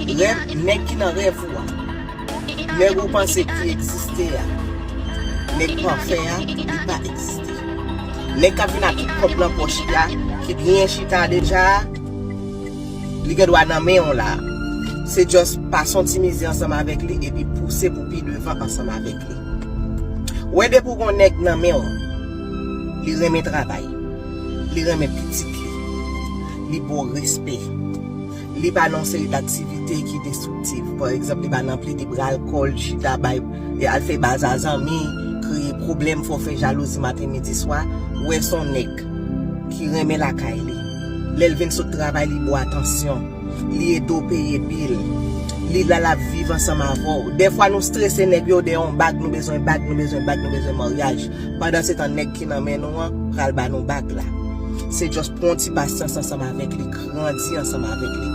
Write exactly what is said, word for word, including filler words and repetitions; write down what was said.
Rèv, nèg ki nan rèv ou a, nèg ou panse ki egziste a, nèg pafè a, li pa egziste. Nèg k ap vin ak tout kòb nan pòch li a, ki byen chita deja a, li gen dwa nan men w la. Se just pase yon ti mize ansanm avèk li epi pouse pou pi devan ansanm avèk li. Ou wè depi w gon nèg nan men w, li renmen travay, li renmen pitit li, li ba w respè. Li pa nan yon seri daktivite ki destriktif. Pa egzanp, li pa nan plede bwè alkòl, chita bay, e al fè baza zanmi, kreye pwoblèm, fè w fè jalouzi maten, midi, swa. Ou wè se yon nèg ki renmen lakay li. Lè l vin sot travay, li ba w atansyon. Li ede w peye bil. Li la, l ap viv ansanm avè w. Dèfwa nou strese nèg yo, dèyè yon bag, nou bezwen bag, nou bezwen bag, nou bezwen maryaj. Pandansetan, nèg ki nan men nou an pral ba nou bag la. Se just pran yon ti pasyans ansanm avèk li, grandi ansanm avèk li.